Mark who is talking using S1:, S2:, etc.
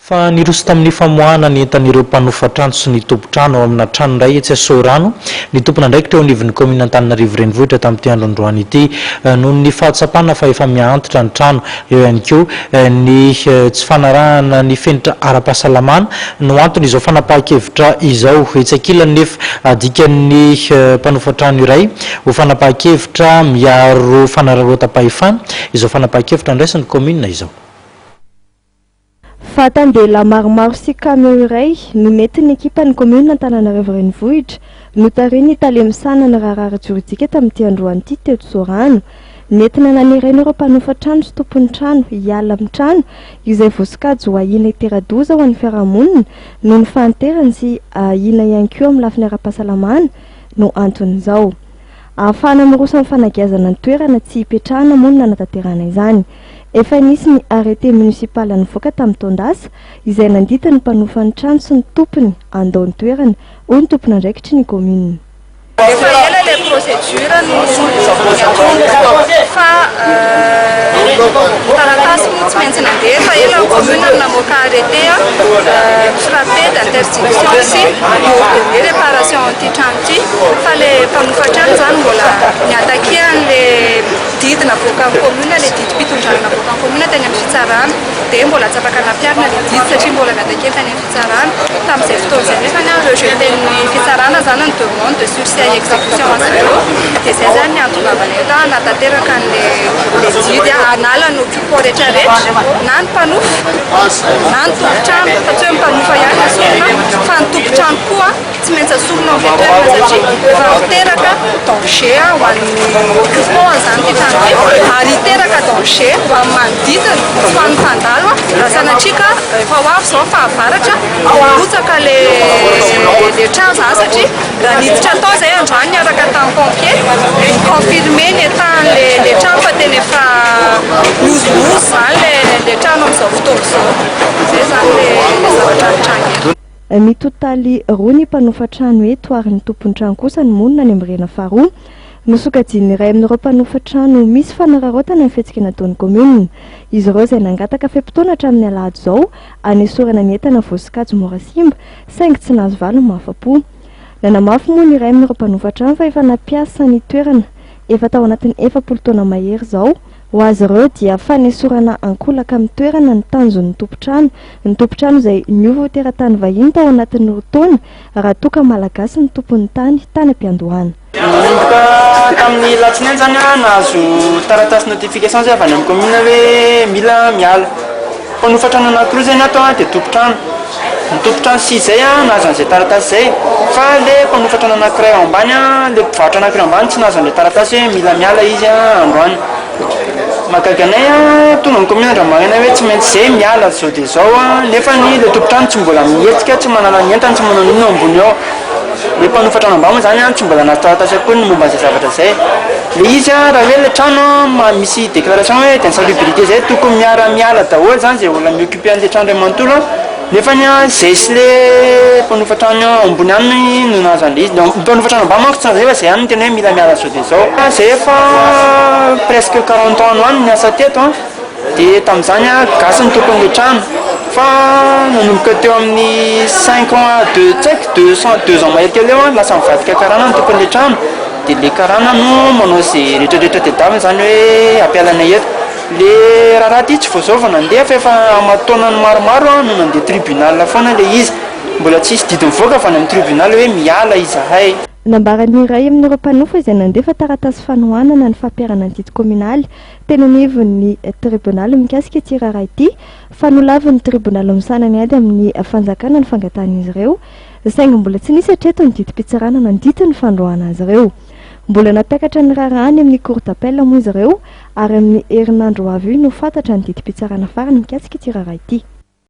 S1: Fa niroso tamin'ny famoahana ny entan'ireo mpanofa trano sy ny tompon-trano ao amina trano iray etsy Soarano ny tompon'andraikitra eo anivon'ny kaominina Antananarivo Renivohitra tamin'ity andro androany ity. Noho ny fahatsapana fa efa miha-antitra ny trano, eo ihany koa ny tsy fanarahana ny fenitra ara-pahasalamana no anton'izao fanapahan-kevitra izao. Etsy ankilany nefa, adikan'ny mpanofa trano iray ho fanapahan-kevitra miaro fanararaotam-pahefana izao fanapahan-kevitra andraisan'ny kaominina izao.
S2: Vatan-dehilahy maromaro sy kamiao iray no nentin'ny ekipan'ny kaominina Antananarivo Renivohitra, notarihin'ny tale misahana ny raharaha ara-joridika tamin'ity androany ity teto Soarano. Nentina nanerena ireo mpanofa trano sy tompon'ny trano hiala amin'ny trano izay voasokajy ho ahiana hitera-doza ho an'ny fiarahamonina noho ny fahanterany sy ahiana ihany koa amin'ny lafiny ara-pahasalamana no anton'izao. Ahafahana miroso amin'ny fanagiazana ny toerana tsy hipetrahana moa no nanatanterahana izany. Efa nisy ny arrêté municipal nivoaka tamin'ny taon-dasa izay nandidy ny mpanofa ny trano sy ny tompony handao ny toerana, hoy ny tompon'andraikitry ny kaominina.
S3: Efa ela ilay procédure no niatomboka fa taratasy moa tsy maintsy nandeha, efa ela ny commune no namoaka arrêté frappé d'interdiction sy mi-ordonner réparation an'ity trano ity fa ilay mpanofa trano izany mbola mi-attaquer an'ilay Didy navoakan'ny commune ilay didim-pitondrana navoakan'ny commune tany amin'ny fitsarana dia mbola tsy afaka nampiharina ilay didy satria mbola miatakely tany amin'ny fitsarana. Tamin'izay fotoana izay nefa ny rejeter-n'ny fitsarana izany ny demande de sursis à exécution azy ireo dia izay izany ny hahatongavana eto hanatanteraka an'ilay didy hanala ny occupant rehetra rehetra na ny mpanofa na ny tompon-trano fa tsy hoe ny mpanofa ihany no esorina fa ny tompon-trano koa. Tsy maintsy asorina ao amin'ilay toerana satria efa miteraka danger ho an'ny occupant izany ity trano ity ary hiteraka danger ho an'ny manodidina sy ho an'ny mpandalo raha sanatria ka efa ho avy izao ny fahavaratra dia hirotsaka ilay trano izany satria raha niditra tao izay androany niaraka tamin'ny pompier ni-confirmer ny état an'ilay trano fa tena efa mihozongozona izany ilay trano amin'izao fotoana izao. Izay izany ilay zavatra nitranga eto.
S2: Mitotaly roa ny mpanofa trano eto ary ny tompon-trano kosa no monina any amin'ny rihana faharoa. Nosokajian'ny iray amin'ireo mpanofa trano ho misy fanararaotana ny fihetsika nataon'ny kaominina. Izy ireo izay nangataka fe-potoana hatramin'ny alahady izao hanesorana ny entana voasokajy mora simba saingy tsy nahazo valiny mahafa-po. Nanamafy moa ny iray amin'ireo mpanofa trano fa efa nampiasa ny toerana efa tao anatin'ny 40 taona mahery izao. Ho azy ireo dia fanesorana ankolaka amin'ny toerana ny tanjon'ny tompon-trano, ny tompon-trano izay niova ho teratany vahiny tao anatin'ny roa taona raha toa ka Malagasy ny tompon'ny tany tany am-piandohana.
S4: Nanomboka tamin'ny latsinainy izany aho nahazo taratasy notification izay avy any amin'ny commune hoe mila miala. Mpanofa trano anankiroa izay ny ato dia tompon-trano. Ny tompon-trano sy izay nahazo an'izay taratasy izay fa ilay mpanofa trano anankiray ao ambany, ilay mpivarotra anankiray ao ambany tsy nahazo an'ilay taratasy hoe mila miala izy androany. Mahagaga anay, tonga ny commune androany maraina hoe tsy maintsy izay miala izao dia izao nefa ny ilay tompon-trano tsy mbola mihetsika, tsy manala ny entany, tsy manao n'inona ao ambony ao. Ilay mpanofa trano ambany moa izany tsy mbola nahazo taratasy akory ny momba an'izay zavatra izay. Ilay izy raha hoe ilay trano misy déclaration hoe d'insalubrité izay tokony miara miala daholo izany izay olona mi-occuper an'ilay trano iray manontolo nefa ny izay sy ilay mpanofa trano ambony ihany no nahazo an'ilay izy. Ny mpanofa trano ambany manko tsy nahazo an'izay fa izay ihany no tena hoe mila miala zao dia izao. Izay efa presque 40 ans any ho any niasa teto an. Dia tamin'izany gasy ny tompon'ilay trano fa nanomboka teo amin'ny cinq ans à deux tsy haiko deux cent deux ans mahery kely eo lasa nivadika karana ny tompon'ilay trano dia ilay karana no manao izay rehetrarehetra tadiaviny izany hoe hampiala anay eto. Le raharaha ity tsy vao izao vao nandeha fa efa aman-taonany maromaro no nandeha tribunal foana ilay izy. Mbola tsisy didy mivoaka avy any amin'ny tribunal hoe miala izahay.
S2: Nambaran'ny iray amin'ireo mpanofa izay nandefa taratasy fanohanana ny fampiharana ny didy kaominaly teny anivon'ny tribonaly mikasika ity raharaha ity fa nolavin'ny tribonaly misahana ny ady amin'ny fanjakana ny fangatahan'izy ireo saingy mbola tsy nisy hatreto ny didim-pitsarana nandidy ny fandroahana azy ireo. Mbola nampiakatra ny raharaha any amin'ny cour d'appel moa izy ireo ary amin'ny herinandro ho avy io no fantatra ny didim-pitsarana farany mikasika ity raharaha ity.